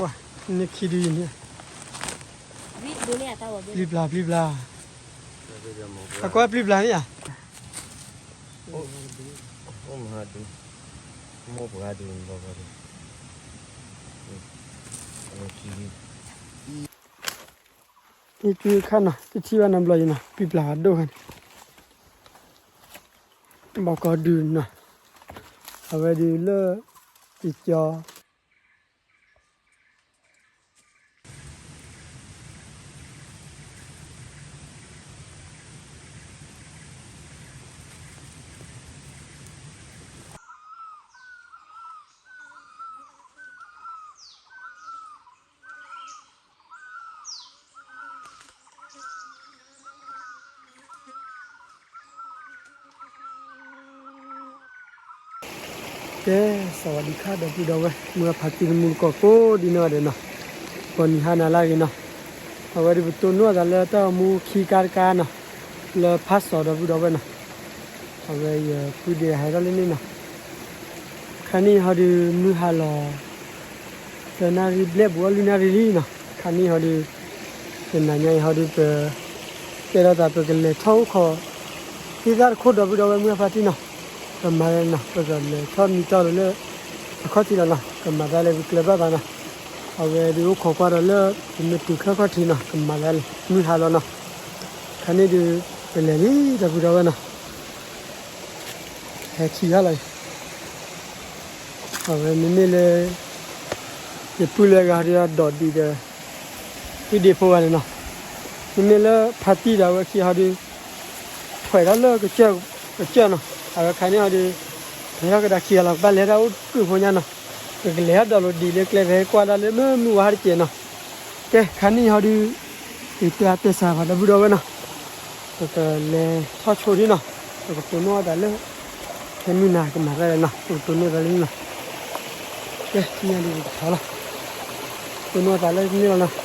ဝါ, န့ၣ်ခံဒုယန့ၣ်, ပျံၤပျါ ပျံၤပျါ, အကွၢ်ပျံၤပျါန့ၣ်ဧါ, အိၣ်မဟါဒု, မိၢ်ပှၢ်ဒု, အံၤတုၤခါနီၤ တထံၣ်ဘၣ်နီတဘျီအံၤနီၤ ပျံၤပျါအဒိၣ်ခါန့ၣ်, ဘီကီဒုနီၤ, အဝဲဒုလၢ ယကၠီ ကဲ, စဝးဒံခါ ဒီပုၢ်ဒီဝဲၢ် မုၢ်အဖးတံၢ်တမူတကိးကိးဒ်နီၢ်ဂၤဒဲးနီၤ, ကိးနံၤဟါနၤလၢအဂ့ၤနီၤ, အဝဲဒုပတိၢ်နီၣ်အသးလၢတၢ်အိၣ်မူခံကါတကါနီၤ, လၢဖးစီၤ ဒီပုၢ်ဒီဝဲၢ်နီၤ, အဝဲယပုၢ်ဒ့ဟဲထီၣ်လၢန့ၣ်နီၤ, ခါနံၣ်ဟီဒုမုၢ်ဟါလီၤ သၢနၣ်ရံၣ်ဘျဲၣ်ဘူးအီၣ်လွံၢ်နၣ်ရံၣ်လံနီၤ, ခါနံၣ်ဟီဒု တနၤညါအံၤဟီဒု ပ ကဲထီၣ်သး ပကလဲၤထီၣ်အိၣ်ခိး သ့ၣ်သၣ်တခိၣ် ဒီပုၢ်ဒီဝဲၢ် မုၢ်အဖးတံၢ်နီၤ, ပမၤလၢနီၤ ပကလဲၤထီၣ်မံတီၢ်လၢ အခီၣ်ထံးလီၤနီၤ, ကမၤသးလၢပကျဲဘၣ်ဘၣ်နီၤ, အဝဲဒုအိၣ်ခိးကွၢ်ဒီးလၢ ပမ့ၢ်တုၤခဲခီၣ်ထံးနီၤ ကမၤသးလၢ မုၢ်ဟါလီၤနီၤ, ခါနံၣ်ဒု ပလဲၤလံ ဒီပုၢ်ဒီဝဲၢ်နီၤ ဟဲခံဂၤလီၤအံၤ, အဝဲမ့မ့ၢ်လၢ ယပုၢ်လၢအဂၤဟီဒု အဒိးဒံးဒီး သုဒ့ဖိဂၤန့ၣ်နီၤ, မ့မ့ၢ်လၢဖါတံၢ်ဒီးအဝဲခံဂၤဟီဒု ထွဲးထီၣ်လၢ ကစၢၢ်နီၤ, အဝဲခါန့ၣ်ဟီဒု လဲၤထီၣ်ကဒါခံဂၤလီၤ, ဘၣ်လဲၤတၢ်အိၣ်ဒူၣ်ဖိညါနီၤ, ပကလဲၤထီၣ်ဒီးလိာ်ဒံးလၢကျဲ ပဟဲကွၢ်ဒၣ်လၢမုၢ်မုၢ်ဝါတကဲးနီၤ, ကဲ ခါနံၣ်ဟီဒု ယတဲအါတဲစှၤဘၣ် ဒီပုၢ်ဒီဝဲၢ်နီၤ, ပကလဲၤထီၣ်ဆိဒံးနီၤ, ပကတိၢ်နီၣ်အသးလၢ ဖဲမုၢ်နၤကမၤသးလဲၣ်နီၤ, ပကတိၢ်နီၣ်သးလၢန့ၣ်နီၤ, ကဲ သ့ၣ်ညါဒုပကထီၣ်လီၤ, တိၢ်နီၣ်သးလၢန့ၣ်လီၤနီၤ.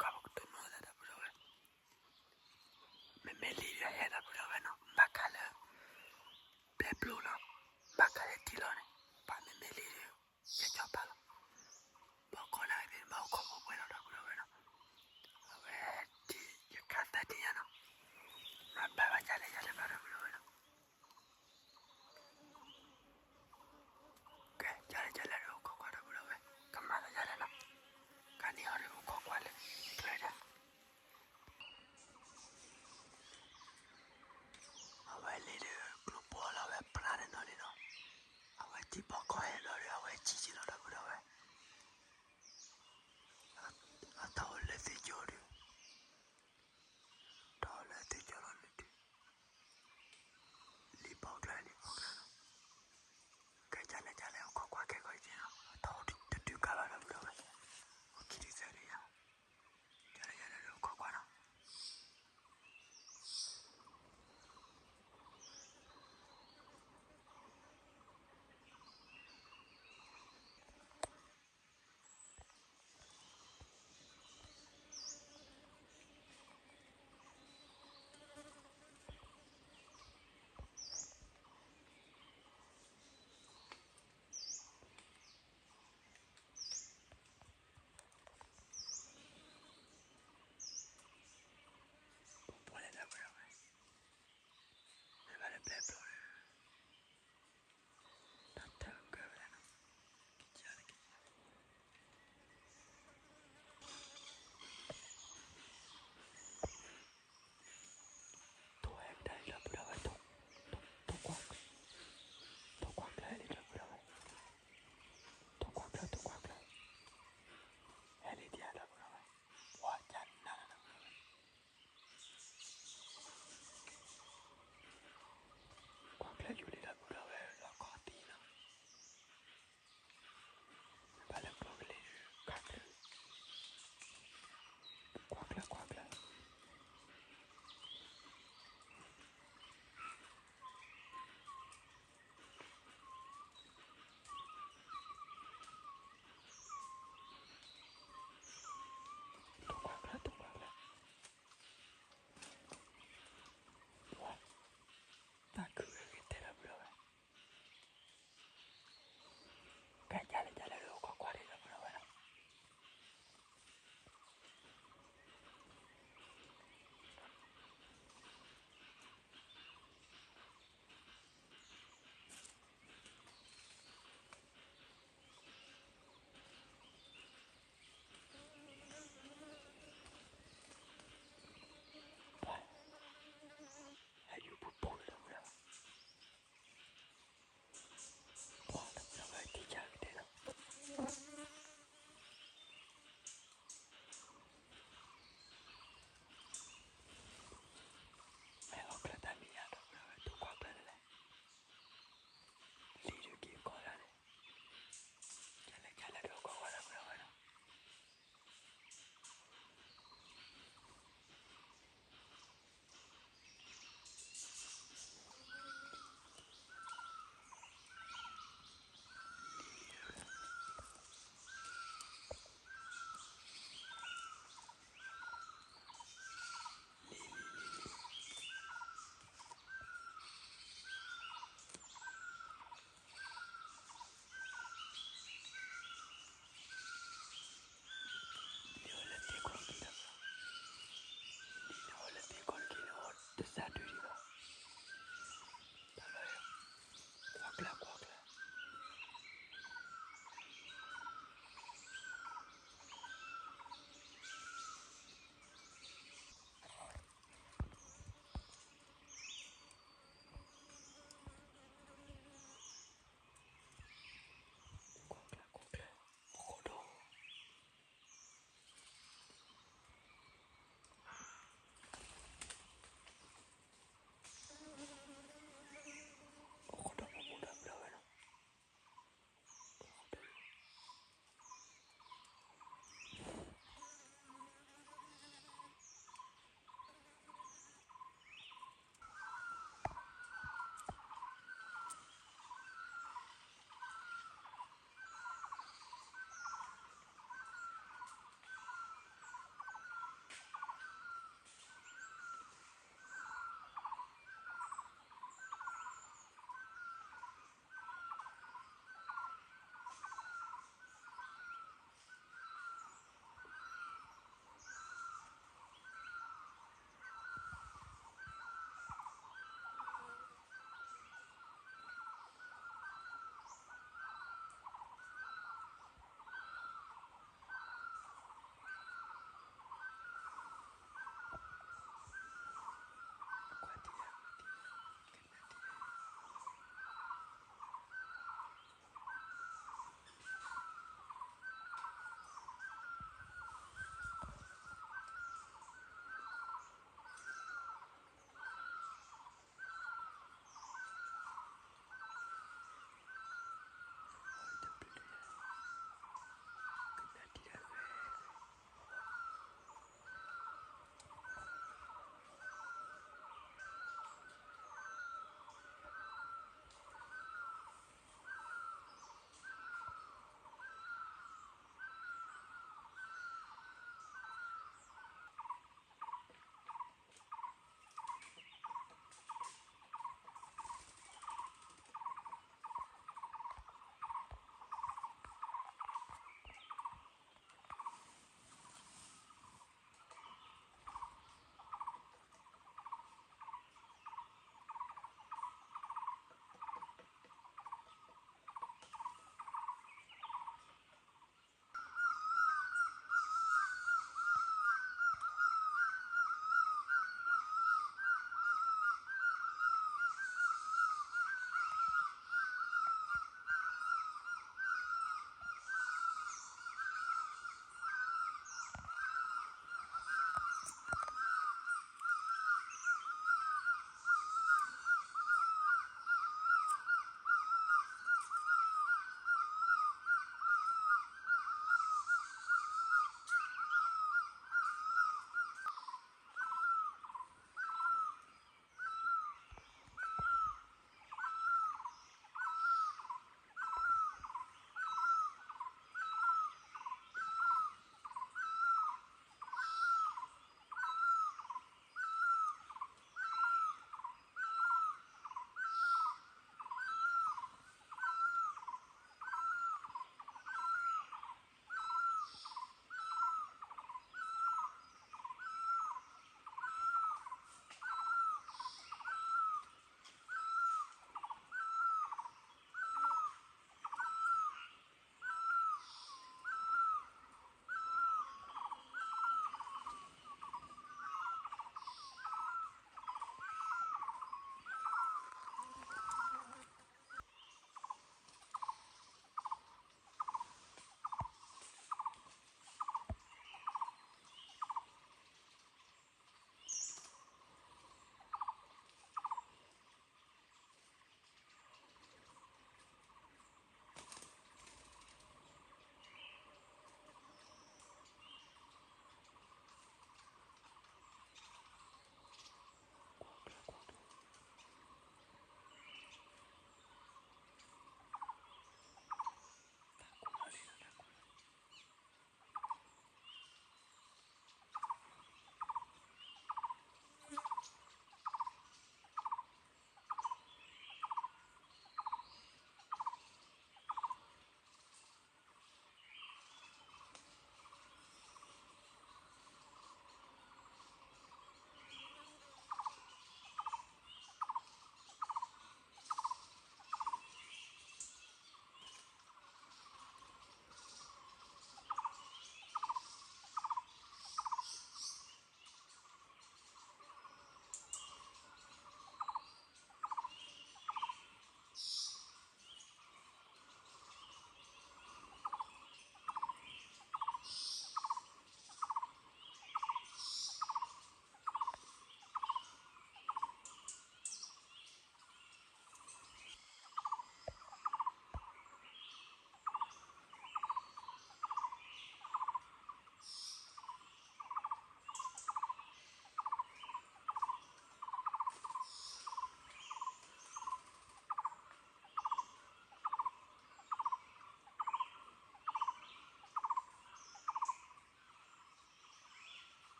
ကီၢ်ပကတိၢ်နီၣ်သးဒီပုၢ်ဒီဝဲၢ်, မ့မ့ၢ်လံဒီးဟဲဒီပုၢ်ဒီဝဲၢ်နီၤ, ဘၣ်ခးလၢ ပျဲပျိနီၤ, ဘၣ်ခးလၢထံလီၤန့ၣ်, ပှၤမ့မ့ၢ်လံဒီး ယကၠီပာ်လီၤ, ဘၣ်ခီနၤကသ့ၣ် ဘၣ်ခီဖိပှဲၤလီၤဒီပုၢ်ဒီဝဲၢ်နီၤ, အဝဲ ယခးသၢထံၣ်ညါနီၤ, မၤဘၣ်ဘၣ်ယၤလဲၣ်ယၤလဲၣ်ဘၣ်ဒီပုၢ်ဒီဝဲၢ်နီၤ ကဲ ကလဲၤကလဲၤဒီးအိၣ်ခိးကွၢ်ဒီပုၢ်ဒီဝဲၢ်, ကမၤသးယၤလဲၣ်နီၤ, ကန့ၢ်အီၤဒီးအိၣ်ခိးကွၢ်လၢ ကျဲဒၣ်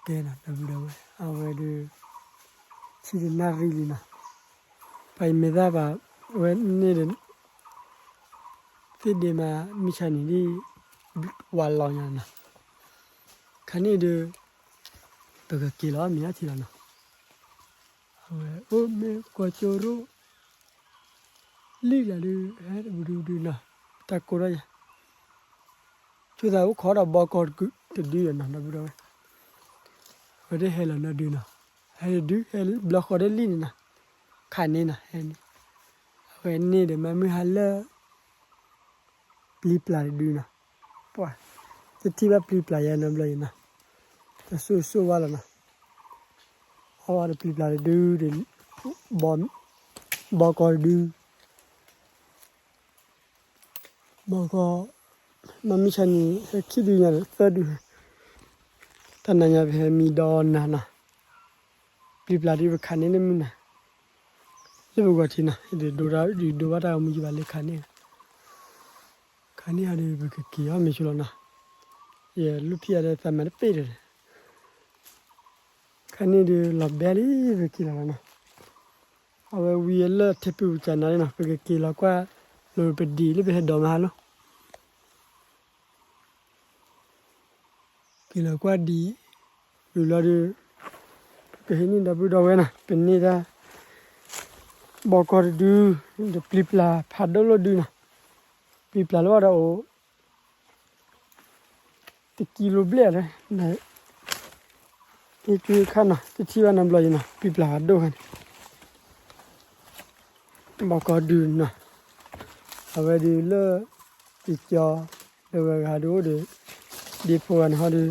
ဒီပုၢ်ဒီဝဲၢ် အဝဲဒုး ဆံတနၣ်ရံၣ်လံနီၤ, ပှၤအံၤမဲာ်သၣ်ဘၣ် ဝဲန့ၣ်ဒီး သ့ၣ်ဒ့မး မုၢ်ဆါန့ၣ်ဒ် ဝးလီၤညါနီၤ, ခါန့ၣ်ဒီး ပကက့ၤလီၤမ့ၢ်အထံလီၤနီၤ, အဝဲအိၣ်မ့ၢ်ကွီကၠိရိၣ် လံၣ်လၢဒုး ဟဲတဘူးဒုးဒုးနီၤ, တၢ်ကိးထီၣ်ယၤ ဆိသးအိၣ်ခိးဒီးဘီကီၢ်တဒုနီၤ ဒီပုၢ်ဒီဝဲၢ်, အဝဲဒၣ်ဟဲလီၤနီၤဒုနီၤ, ဟဲတဒု ဟဲဘျီဃီဒီးလံၣ်န့ၣ်နီၤ, ခးန့ၢ်နီၤ ဟဲန့ၣ်, အဝဲန့ၣ်ဒီးမၤမုၢ်ဟါလၢ ပျံၤပျါတဒုနီၤ, ပှၤ တထံၣ်ဘၣ်ပျံၤပျါယဲနီတဘျီအံၤနီၤ, တစိၢ်စိၢ်ဝါလီၤနီၤ, အဝဲဒီးပျံၤပျါတဒုဒီး ဘီကီၢ်တဒု ဘီကီၢ်, မ့မ့ၢ်ဆါန့ၣ် ဟဲခံဒုညါဒီးသၢဒု, တၢ်နၤညါပဟဲမံဒီးနၤနီၤ, ပျံၤပျါဒုပခးန့ၢ်လၢမုၢ်နၤ, လၢပဂီၢ်ထံးနီၤ, ဒုးဒိးတၢ်ဒုးဒိးဘၣ်တၢ်ဂီၤမူယဘၣ်လၢခးန့ၢ်, ခးန့ၢ်အီၤဒီးပကက့ၤအီၤမ့ၢ်ဆိလီၤနီၤ, ယလူၢ်ဖံးအီၤဒီးသးမၤတပ့ၢ်ဒီး ခါန့ၣ်ဒုးလီၤဘဲလံ ပက့ၤလီၤလီၤနီၤ, အဝဲဝံၤအလၢထဲပူၤကနၤလံနီၤ, ပကက့ၤလီၤကွၢ် လီၤပဒံးလၢပဟဲဒိးမဟါလီၤ, က့ၤလီၤကွၢ်ဒံး, ဝံၤလီၤဒုး ပကဟံးန့ၢ်ဒီပုၢ်ဒီဝဲၢ်နီၤ, ပန့ၢ်ဒၣ် ဘီကီၢ်တဒု, ဒီးပျံၤပျါဖးဒိၣ်လိာ်ဒုနီၤ, ပျံၤပျါလၢဘၣ်ဒီးအိၣ် တကံလိဘျဲၣ်လၢ ဟ့ၣ်ကူခါနီၤ, တထံၣ်ဘၣ်နီတဘျီအံၤနီၤ, ပျံၤပျါဖးဒိၣ်ခါန့ၣ်, ဘီကီၢ်ဒုနီၤ, အဝဲဒုးလၢ ယကၠီ ဒီးဝဲဂၤဒုးအိၣ်ဒီး ဒ့ဖိဂၤန့ၣ်ဟီဒုး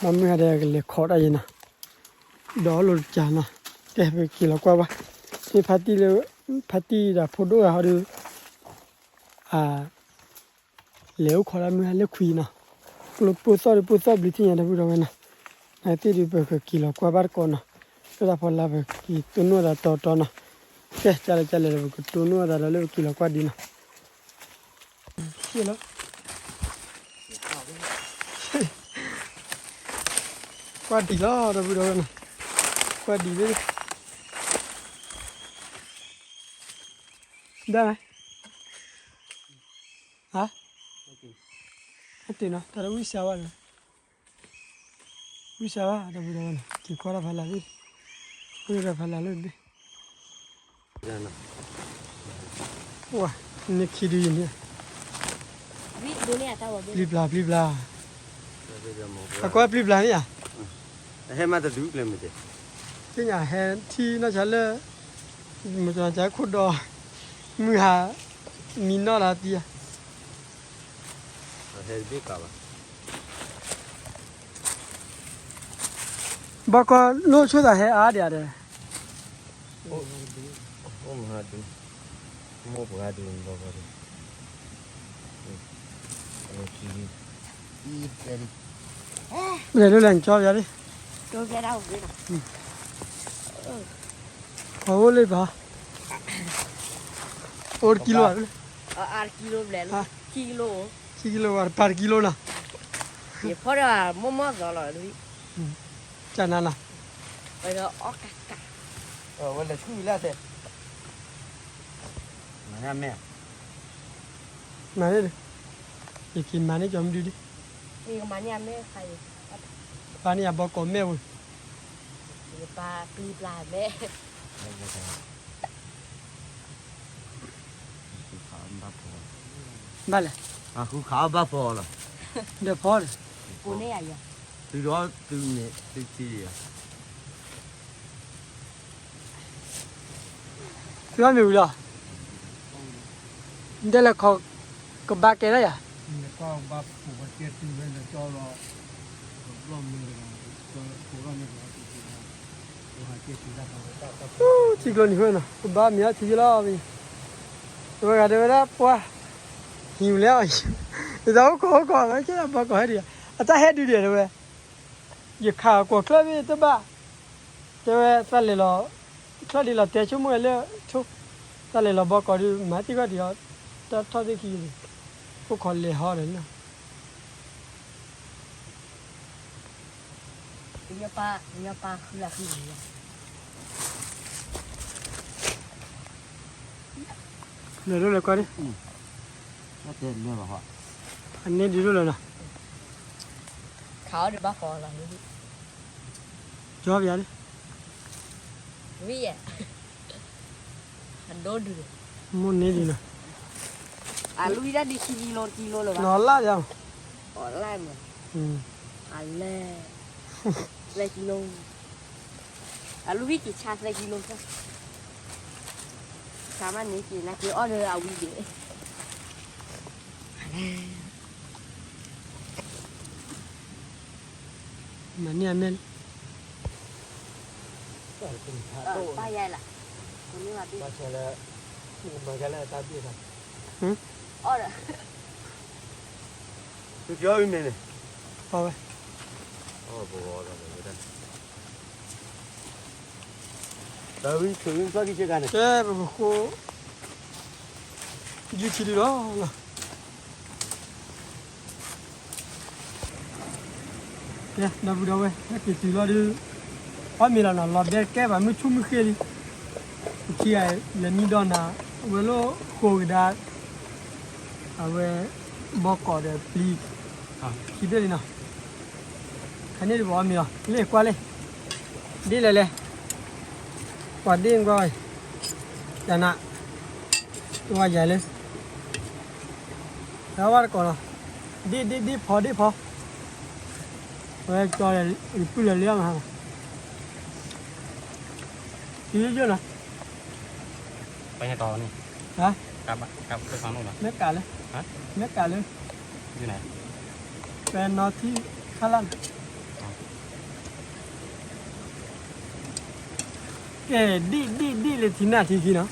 မ့မ့ၢ်ဟဲဒီးကလဲၤခိးတၢ်ယဲနီၤ, ဒီးလိာ်တကးနီၤ, ကဲပက့ၤလီၤကွၢ်ဘၣ်, မ့ၢ်ဖါတံၢ်လၢ ဖါတံၢ်ဒီးဖိဒိၣ်ဂၤဟီဒုး အ လဲၤအိၣ်ခိးဒၣ်မုၢ်ဟါလၢခွံနီၤ, ကျိပိၢ်သီၣ်ဒုးပိၢ်သီၣ်ဘျုးထံၣ်ညါဒီပုၢ်ဒီဝဲၢ်နီၤ, နာ်သ့ၣ်ဒုးပကက့ၤလီၤကွၢ်ဘၣ်တကိးနီၤ, လၢတၢ်ဖီလာ်ပက့ၤတိၢ်နီၣ်သးတီတီနီၤ, ကဲ ကလဲၤကလဲၤဒီးပကတိၢ်နီၣ်သးဒီးလၢပက့ၤလီၤကွၢ်ဒံးနီၤ, က့ၤလီၤ ကွၢ်ဒံးလီၤ ဒီပုၢ်ဒီဝဲၢ်နီၤ, ကွၢ်ဒံးလၢ ဒၣ် ဟါ ဟဲတုၤနီၤ တၢ်တဝံၣ်စှၤဝဲလီၤ, ဝံၣ်စှၤဝဲ ဒီပုၢ်ဒီဝဲၢ်နီၤ, က့ၤကွၢ်တၢ်ဖးလၢ်လၢ ဝံၣ်တၢ်ဖးလၢ်လၢ ဝါ န့ၣ်ခံဒုယန့ၣ်, ပျံၤပျါ ပျံၤပျါ, အကွၢ်ပျံၤပျါန့ၣ်ဧါ, ဟဲမးတဒုကျဲမ့ၢ်တဲ, သ့ၣ်ညါဟဲထံၣ်နီၢ်ဆါလၢ မၤကၠီၤကၠီခိၣ်ဒီး မုၢ်ဟါ မံနီၢ်လၢတံၢ်ဧါ, ဟဲတဘ့ၣ်ကးဘၣ် ဘီကီၢ်လိၣ်ဆိသးဟဲအါဒံးဧါဒီး, အိၣ်မဟါဒုး, မိၢ်ပှၤဒုး ဘီကီၢ်ဒုး, လဲၤလိၣ်လဲၤကၠီယၤလံ, ပှၤအိၣ်လၢဘၣ်, အိၣ်တကံလိဧါ, ခံကံလိဧါ, ပာ်တကံလိနီၤ, ယဖီဒီးမိၢ်မိၢ်သီလီၤ, ကနၤနီၤ, ဝဲလဲၤဆူၣ်လၢသဲ, မၤန့ၢ်, ယက့ၤမၤန့ၢ်ကီမဒုဒံး, ပာ်န့ၢ်ယၤဘီကီၢ်မဲၣ်ဝဲ ပျံၤပျါမဲၣ်, ဘၣ်လဲၣ်, ဃုခးဘၣ်ဖီလီၤ, ဒီးဖီဒီး, သုဒီးသုန့ၣ်သုထံယၤ သုအီၣ်မ့ၤဝံၤလီၤ, နတဲလဲၤခီကဘၣ်ကဲဒၣ်ယၤ, ထံကျိနံၤဃိနီၤ ကဘၣ်မ့ၢ်အီၣ်ထံယလီၤ, တဝဲဂၤတဲဝဲဒၣ်ပှၤ ဟံးဝဲလဲၣ်အီၤ, ယတၢ်အိၣ်ကီၢ်အိၣ်ကီၢ်ဝဲကဲဘီကီၢ်ဟဲဒံး, အတၢ်ဟဲဒုးဒံးတဲဝဲ, ယခးကွီၢ်ချၢၣ်ဘ့ၣ်တဘၣ်, တဲဝဲသးလဲၤလီၤ, ချၢၣ်ဒ်လီၤတဲဆိကမိၣ်ဝဲလၢထိ, သးလဲၤလီၤဘီကီၢ်ဒုး မၤသံၣ်ခီၣ်ဒံးအီၤ, တၢ်ထီၣ်သ့ၣ်ခံလံ, အိၣ်ခိးလဲၤဟီဒီးလၢ ညီပၢ်, ညီပၢ်ဃုလၢဃုလီၤ. လဲၤဒိၣ်လဲၤကွၢ်ဒံး, အန့ၣ်ဒုးဒိၣ်လဲၤနီၤ, ခးအီၣ်ဒုးဘၣ်ဃီလီၤ, ကၠီပယါဒံး, ဝံၤယဲ, အဒိၣ်ဒုး, မိၢ်န့ၣ်ဒုးနီၤ, အလွံၢ်ဒၣ်ဒုးခံကံလိတကံလိလၢၤဘၣ်, နီၤလၢ်ယါ, အီၣ်လၢ်မး, အလဲၣ်, သၢကံလိ အလူဝံၣ်က့ၤဆါသၢကံလိ, ဆါမးန့ၣ်က့ၤ နက့ၤအီၣ်ဒီးအဝံၣ်ဒံး, မၤန့ၢ်အမဲာ်လံ, ပၢ်ယါလၢ, မၤလၢတၢ်ဘ့ၣ်, အီၣ်ဒီး သုကၠီအုၣ်န့ၣ်န့ၣ်, အီၣ်ဝဲ, တၢ်ဝံၣ်ထုးဝံၣ်ကၠီက့ၤကဲကါန့ၣ်, ကဲပကဃိ ယုၢ်ခံဒုလီၤ. ကဲ ဒီပုၢ်ဒီဝဲၢ် ဟဲက့ၤတုၤလီၤဒုး, အီၣ်မ့ၤလီၤနီၤ, လီၤဘဲကဲဘၣ်မုၢ်ဆူၣ်မုၢ်ဃ့လံ, ပခံဂၤလဲၤနံၣ်ဒီနၤ, အဝဲလိၣ်ဃိကဒါ, အဝဲ ဘီကီးဒီးပျံၤ, ခံဘ့ၣ်လံနီၤ, ခါန့ၣ်တဘီအီၣ်မ့ၤလီၤ, လဲၤကွၢ်လဲၣ်, ဒ်လဲၣ်လဲၣ်, ပှၤဒ်ကွၢ်, ယန, ဝါယၤလၢ ဟဲဝါတကိးနီၤ, ဒ့ၣ်ဒ့ၣ်ဒ့ၣ်ဖီဒ့ၣ်ဖီ, ဝဲကၠီ ယပုၢ်လၢလၢမဟါ, တုၤယိၣ်နီၤ, ပညတီၤန့ၣ်, မ့ၢ်ကးလၢ, မ့ၢ်ကးလၢ, ပနီၤထံခါလၢ်နီၤ ကဲ ဒ့ၣ်ဒ့ၣ်ဒ့ၣ်လၢထံနၢ်ထံခံနီၤ, ဝံၣ်ကီးမီၢ်,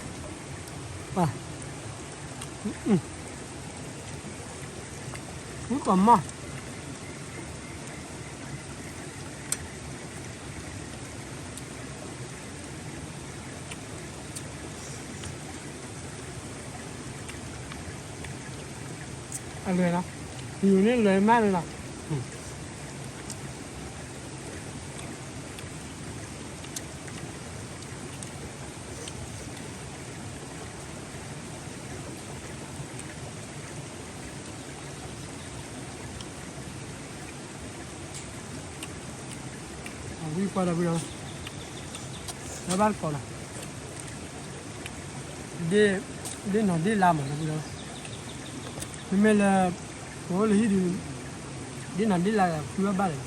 အလွဲၢ်လီၤ, ယူၤန့ၣ်လွဲၢ်မးန့ၣ်လီၤ. အဝံၣ်ပှၢ်ဒီပုၢ်ဒီဝဲၢ်, လၢဘၣ်တကိးနီၤ, ဒ့ၣ်နီၤဒ့ၣ်လါမးဒီပုၢ်ဒီဝဲၢ်, မ့မ့ၢ်လၢ ပအိၣ်လၢဟံၣ်ဒုး, ဒ့ၣ်နီၤဒ့ၣ်လါဒီးဖုဘၣ်ဘၣ်လၢၤ,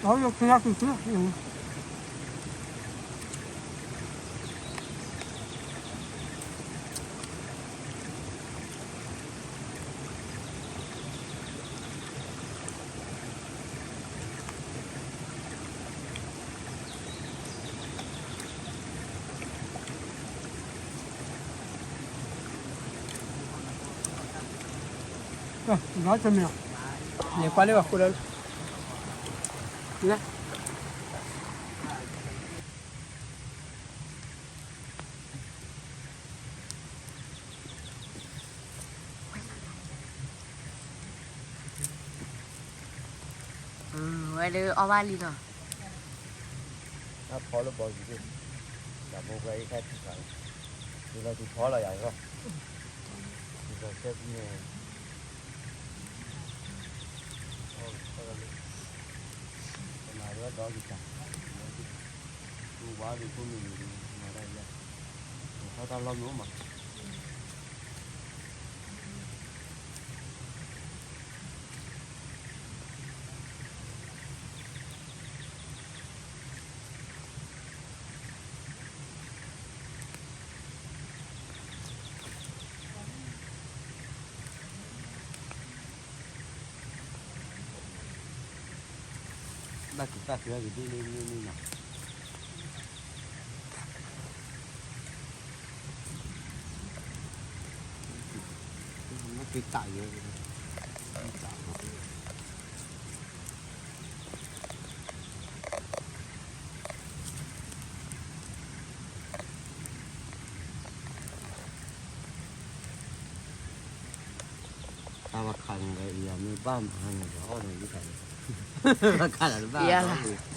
အဝဲယခံဂၤခံခံ လဲၤကွၢ်လၢပှၤဃိဒီး, ဝဲဒၣ်အီၣ်ဘၣ်လံနီၤ, တၢ်ဖီလၢဘီကံၤသ့ၣ်, တၢ်ဖိခွဲအံၤခဲထံၣ်ဃာ်, တုၤလီၤတုၤဖီလီၤယၤကီၢ်, တုၤလီၤဆဲးပူၤန့ၣ်, ပမၤဒ်ဒီးကစၢ်, ပဝါဒုးဖိမုၣ်ဒုးမၤတၢ်ယါ, ပထီၣ်တၢ်လီၢ်မ့ၢ်အိၣ်မး ဘၣ်က့ၤတၢ်ကဲက့ၤဒ်န့ၣ်န့ၣ်နီၤ, မ့ၢ်က့ၤတၢ်ယဲ, တၢ်ဘၣ်ခးန့ၣ်ဒီး ယမ့ၢ်ဘၣ်မၤဟါန့ၣ်ဒီး အီၣ်ဒီးယုၢ်ခါန့ၣ်, ဘၣ်ခးလီၤတဘၣ်, ယၤလီၤ,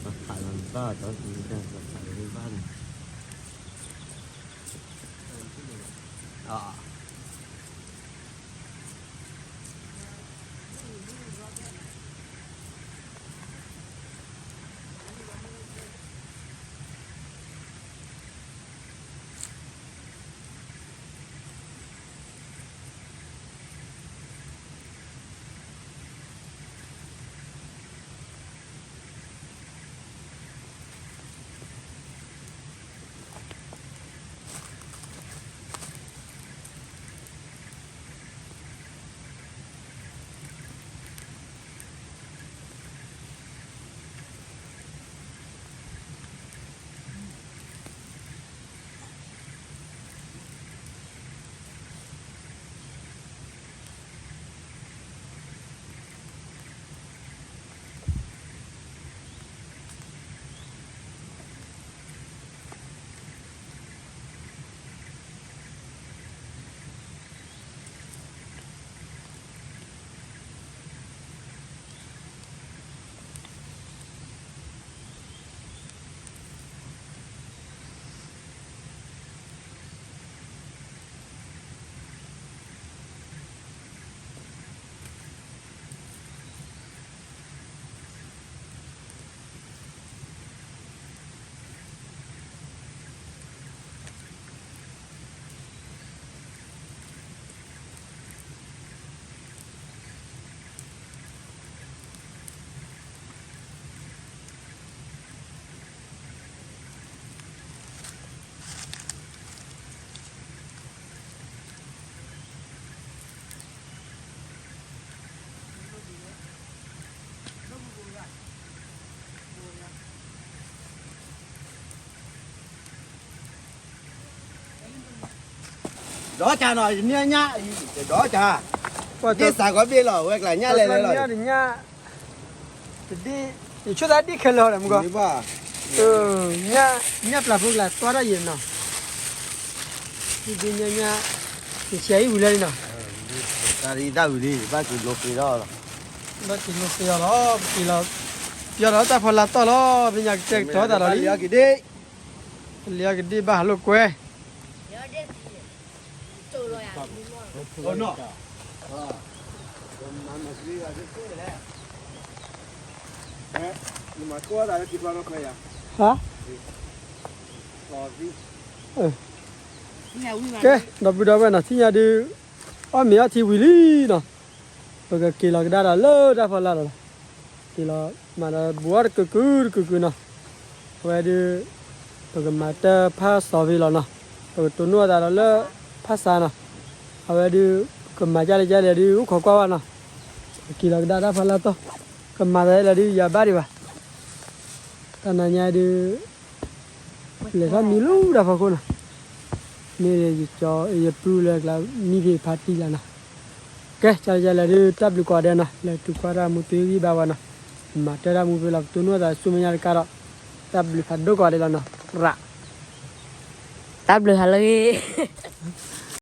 ဘၣ်ခးလီၤတဘၣ်, ဘၣ်ခးလီၤတဘၣ်န့ၣ်, အ ဒီးကၢ်နီၤ ယမ့ၢ်ညၣ်အံၤ ဒီးကၢ်, ဒ့ၣ်စးကီးဘ့ၣ်လီၤ ဝဲကျါညၣ်လဲၤလဲၤလီၤ, ညၣ်, ယဆိသးဒ့ၣ်ခဲလၢာ်ဒီးမုၢ်ကီး, ညၣ်ပျၢ်ဖိကျါ တွၢ်တၢ်ယံာ်နီၤ, ဒ့ၣ်ညၣ်ညၣ်, ယဆံးအံၤဝံၤလၢလံနီၤ, တၢ်ဝံၤလံ ဘၣ်က့ၤလိာ်က့ၤဒီးလီၤ, ဘၣ်က့ၤလိာ်က့ၤအီၤလီၤ, ပက့ၤလီၤ, ပယီၤဒီးတၢ်ဖီလာ်တီၢ်လီၤ, ပညါကတဲာ်ကတီၤသးလီၤလံ, လံအီၤကဒ့ၣ်, လံအီၤကဒ့ၣ်ဘၣ်ဟးလိာ်ကွဲ ဟါ, ကဲ, ဒီပုၢ်ဒီဝဲၢ်နီၤ ထံၣ်ညါဒုး, အီၣ်မ့ၤအီထံဝံၤလံနီၤ, ပကက့ၤလီၤကဒါဒီးလၢတၢ်ဖီလာ်လီၤ, က့ၤလီၤမၤဒီးဘူးအီၣ်တကုာ်ကုာ်တကုာ်ကုာ်နီၤ, အဝဲဒုး, ပကမၤတၢ်ဖးစီၤဖ့လီၤနီၤ, ပကတိၢ်နီၣ်အသးဒီးလၢဖးစးနီၤ, အဝဲဒုး, ကမၤကၢ်လဲၣ်ကၢ်လဲၣ်ဒုး အိၣ်ခိးကွၢ်ဘၣ်နီၤ, ပက့ၤလီၤကဒါတၢ်ဖီလာ်တီၢ်, ကမၤသးလၢဒုးယၤဘၣ်ဒံးဘၣ်, တၢ်နၤညါဒုး လဲၤထီၣ်မံလၢတၢ်ဖီခိၣ်နီၤ, မ့ၢ်ယကၠီ ယပုၢ်လၢကျါ မံဖံးဖးတံၢ်လၢနီၤ, ကဲ ကၢ်လဲၣ်ကၢ်လဲၣ်ဒုး တၢ်ဘျုးကိးဂၤဒဲးနီၤ လၢတုၤကွၢ်တၢ်မူသုဂံၢ်ဘါဝဲနီၤ, မၤတၢ်တၢ်မူဖဲလီၤ ပတိၢ်နီၣ်သးဆူမဲာ်ညါတကးဒီး, တၢ်ဘျုးဖးဒိၣ်ကိးဂၤဒဲးလီၤနီၤ, ရး, တၢ်ဘျုးဟးလၢဂ့ၤ